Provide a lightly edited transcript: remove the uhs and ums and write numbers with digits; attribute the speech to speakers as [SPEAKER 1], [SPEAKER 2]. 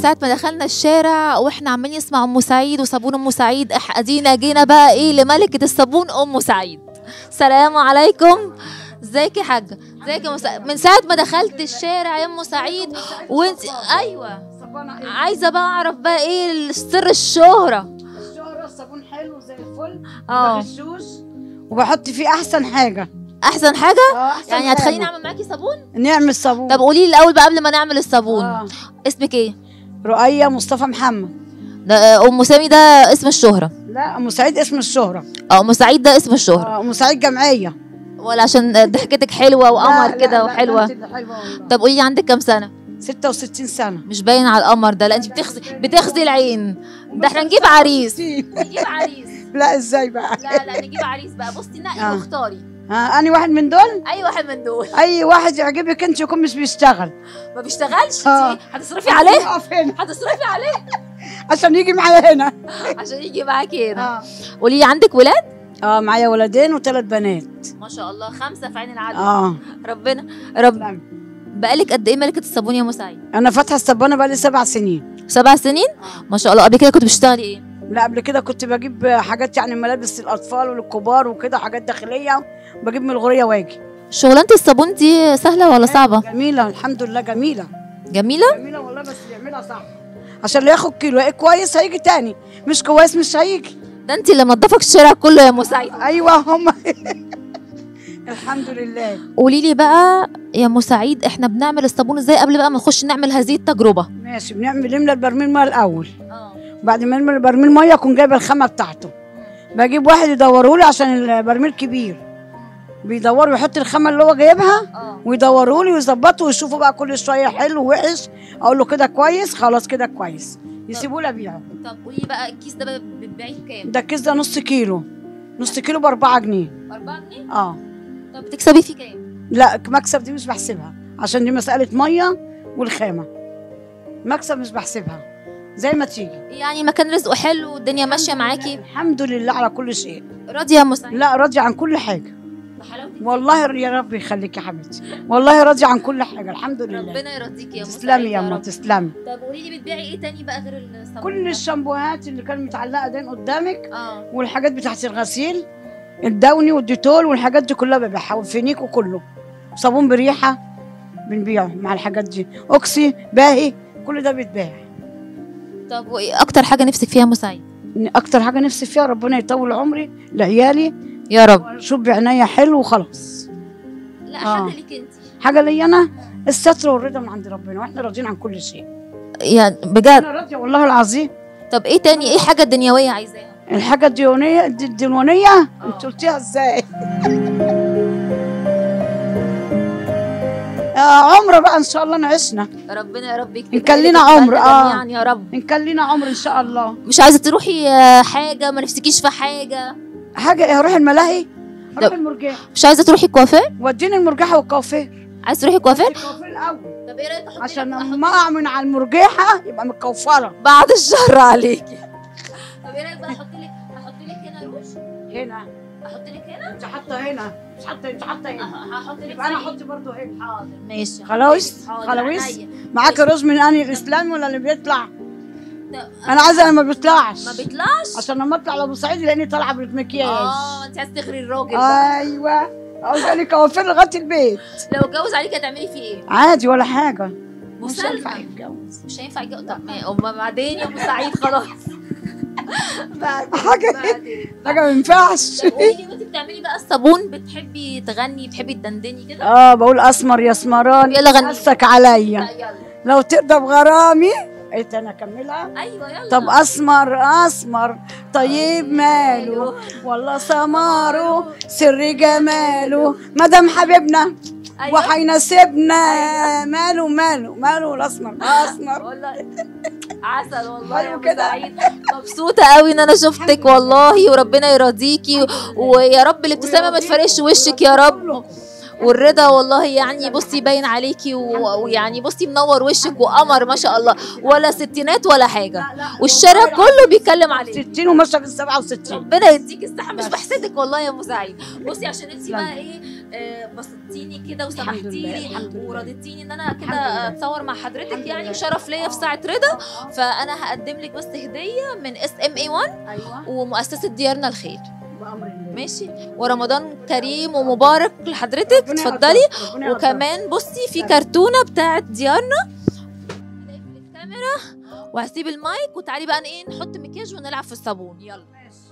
[SPEAKER 1] ساعة ما دخلنا الشارع واحنا عمالين نسمع ام سعيد وصابون ام سعيد، ادينا جينا بقى ايه لملكة الصابون ام سعيد. السلام عليكم، ازيك يا حاجة؟ ازيك يا ام سعيد؟ من ساعة ما دخلت الشارع يا ام سعيد وانت ايوه عايزة بقى اعرف بقى ايه سر الشهرة.
[SPEAKER 2] الشهرة الصابون حلو زي الفل، ما بغشوش وبحط فيه احسن حاجة.
[SPEAKER 1] احسن حاجة؟
[SPEAKER 2] احسن
[SPEAKER 1] يعني هتخليني اعمل معاكي صابون؟
[SPEAKER 2] نعمل صابون.
[SPEAKER 1] طب قولي لي الاول بقى قبل ما نعمل الصابون. اسمك ايه؟
[SPEAKER 2] رؤية مصطفى محمد.
[SPEAKER 1] ده ام سامي ده اسم الشهرة؟
[SPEAKER 2] لا، ام سعيد اسم الشهرة.
[SPEAKER 1] ام سعيد ده اسم الشهرة.
[SPEAKER 2] ام سعيد جمعية.
[SPEAKER 1] ولا عشان ضحكتك حلوة وقمر كده وحلوه؟
[SPEAKER 2] حلوة.
[SPEAKER 1] طب قولي لي عندك كام سنة؟
[SPEAKER 2] 66 سنة.
[SPEAKER 1] مش باين على القمر ده، لا انت بتخزي العين. ده احنا نجيب عريس. نجيب عريس.
[SPEAKER 2] لا ازاي بقى؟
[SPEAKER 1] لا نجيب عريس بقى. بصي نقي واختاري.
[SPEAKER 2] أنا واحد من دول؟ أي
[SPEAKER 1] واحد من دول.
[SPEAKER 2] أي واحد يعجبك أنت يكون مش بيشتغل.
[SPEAKER 1] ما بيشتغلش؟ هتصرفي عليه؟ هتصرفي عليه؟
[SPEAKER 2] عشان يجي معايا هنا.
[SPEAKER 1] عشان يجي معاكي هنا. قولي لي عندك ولاد؟
[SPEAKER 2] معايا ولدين وثلاث بنات.
[SPEAKER 1] ما شاء الله، 5 في عين العدو. ربنا رب. بقالك قد إيه ملكة الصابون يا ام سعيد؟
[SPEAKER 2] أنا فاتحة الصابونة بقالي 7 سنين.
[SPEAKER 1] 7 سنين؟ ما شاء الله. قبل كده كنت بتشتغلي إيه؟
[SPEAKER 2] لا قبل كده كنت بجيب حاجات يعني ملابس الأطفال والكبار وكده، حاجات داخلية بجيب من الغورية واجي.
[SPEAKER 1] شغلانة الصابون دي سهلة ولا صعبة؟
[SPEAKER 2] جميلة الحمد لله، جميلة.
[SPEAKER 1] جميلة؟
[SPEAKER 2] جميلة والله، بس يعملها صح عشان اللي ياخد كيلو ايه كويس هيجي تاني، مش كويس مش هيجي.
[SPEAKER 1] ده انت اللي منضفك الشارع كله يا ام سعيد.
[SPEAKER 2] ايوه هم. الحمد لله.
[SPEAKER 1] قولي لي بقى يا ام سعيد، احنا بنعمل الصابون ازاي قبل بقى ما نخش نعمل هذه التجربة؟
[SPEAKER 2] ماشي، بنعمل نملى البرميل مية الاول. بعد ما نملى البرميل مية اكون جايبه الخامة بتاعته. بجيب واحد يدوره لي عشان البرميل كبير. بيدوروا يحط الخامة اللي هو جايبها ويدوروا لي ويظبطوا ويشوفوا بقى كل شوية حلو ووحش، اقول له كده كويس خلاص كده كويس، يسيبوا لي ابيعه.
[SPEAKER 1] طب قولي بقى الكيس ده بتبيعيه بكام؟
[SPEAKER 2] ده الكيس ده نص كيلو، نص كيلو ب 4 جنيه.
[SPEAKER 1] 4 جنيه؟ طب بتكسبي فيه كام؟
[SPEAKER 2] لا مكسب دي مش بحسبها عشان دي مسالة مية والخامه. مكسب مش بحسبها، زي ما تيجي.
[SPEAKER 1] يعني مكان رزقه حلو والدنيا ماشية معاكي؟
[SPEAKER 2] الحمد لله على كل شيء.
[SPEAKER 1] راضية يا ام سعيد؟
[SPEAKER 2] لا راضية عن كل حاجة. والله يا رب يخليك يا حبيبتي، والله راضية عن كل حاجة الحمد لله.
[SPEAKER 1] ربنا يرضيكي يا ام سعيد.
[SPEAKER 2] تسلمي يا ام، تسلمي.
[SPEAKER 1] طب قولي لي بتبيعي ايه تاني بقى غير الصابون؟
[SPEAKER 2] كل الشامبوهات اللي كانت متعلقه دي قدامك، والحاجات بتاعت الغسيل، الداوني والديتول والحاجات دي كلها ببيعها، والفينيك وكله، صابون بريحه بنبيعه مع الحاجات دي، اوكسي باهي كل ده بيتباع.
[SPEAKER 1] طب وايه اكتر حاجة نفسك فيها يا ام سعيد؟
[SPEAKER 2] اكتر حاجة نفسي فيها ربنا يطول عمري لعيالي
[SPEAKER 1] يا رب،
[SPEAKER 2] شوف بعينيا حلو وخلاص.
[SPEAKER 1] لا حاجة ليك انت.
[SPEAKER 2] حاجة ليا انا الستر والرضا من عند ربنا، واحنا راضيين عن كل شيء.
[SPEAKER 1] يعني بجد
[SPEAKER 2] انا راضية والله العظيم.
[SPEAKER 1] طب ايه تاني، ايه حاجة دنيوية عايزاها؟
[SPEAKER 2] الحاجة الدنيوية الدنيوية انت قلتيها ازاي؟ عمره بقى ان شاء الله نعيشنا.
[SPEAKER 1] ربنا يا رب يكتب
[SPEAKER 2] ان كان لنا عمر.
[SPEAKER 1] يعني يا رب
[SPEAKER 2] ان كان لنا عمر ان شاء الله.
[SPEAKER 1] مش عايزه تروحي حاجة؟ ما نفسكيش في حاجة؟
[SPEAKER 2] حاجة ايه؟ هروح الملاهي؟ هروح المرجحة.
[SPEAKER 1] مش عايزه تروحي الكوافير؟
[SPEAKER 2] وديني المرجحة والكوافير.
[SPEAKER 1] عايزه تروحي الكوافير؟
[SPEAKER 2] الكوافير الاول.
[SPEAKER 1] طب ايه رايك
[SPEAKER 2] عشان لما اقع من على المرجحة يبقى متكوفره.
[SPEAKER 1] بعد الشر عليكي. طب ايه رايك بقى احط لك هنا روج؟
[SPEAKER 2] هنا
[SPEAKER 1] احط لك هنا؟
[SPEAKER 2] انت حاطه هنا، مش حاطه، انت حاطه هنا.
[SPEAKER 1] هحط لك،
[SPEAKER 2] يبقى انا احط برضه هنا.
[SPEAKER 1] حاضر ماشي.
[SPEAKER 2] خلاص خلاص. معاك روج من انهي الاسلام ولا اللي بيطلع؟ انا عايزه انا ما بيطلعش.
[SPEAKER 1] ما بيطلعش؟
[SPEAKER 2] عشان لما اطلع لابو سعيد لاني طالعه بالمكياج.
[SPEAKER 1] انت عايزه تغري الراجل بقى.
[SPEAKER 2] ايوه، عاوزه لك كوافير لغاية البيت.
[SPEAKER 1] لو اتجوز عليك هتعملي فيه ايه؟
[SPEAKER 2] عادي ولا حاجة.
[SPEAKER 1] مش هينفع يتجوز. مش هينفع يتجوز. طب ما بعدين يا ابو سعيد خلاص.
[SPEAKER 2] حاجة حاجة ما ينفعش.
[SPEAKER 1] طب قولي لي وانت بتعملي بقى الصابون بتحبي تغني، بتحبي تدندني كده؟
[SPEAKER 2] بقول اسمر يا اسمراني
[SPEAKER 1] يلا غني
[SPEAKER 2] قصك عليا لو ترضى بغرامي. ايه انا اكملها؟
[SPEAKER 1] ايوه يلا.
[SPEAKER 2] طب اسمر اسمر طيب ماله والله سماره سر جماله مدام حبيبنا. أيوة. وحيناسبنا. أيوة. ماله ماله ماله الاسمر اسمر.
[SPEAKER 1] والله عسل والله يا ام سعيد. مبسوطة قوي ان انا شفتك والله، وربنا يرضيكي ويا رب الابتسامة ما تفارقش وشك يا رب، والرضا والله يعني بصي باين عليكي، ويعني بصي منور وشك وقمر ما شاء الله، ولا ستينات ولا حاجة، والشارع كله بيتكلم عليك.
[SPEAKER 2] 60 وماشية في 67.
[SPEAKER 1] ربنا يديك الصحة. مش بحسدك والله يا ام سعيد. بصي عشان انت بقى ايه بسطتيني كده وسمحتي لي ورضيتيني ان انا كده اتصور مع حضرتك، يعني شرف ليا في ساعة رضا. فانا هقدم لك بس هديه من SMA 1 ومؤسسة ديارنا الخير. ماشي، ورمضان كريم ومبارك لحضرتك. اتفضلي. وكمان بصي في كرتونة بتاعت ديارنا الكاميرا، وهسيب المايك وتعالي بقى ايه نحط مكياج ونلعب في الصابون. يلا ماشي.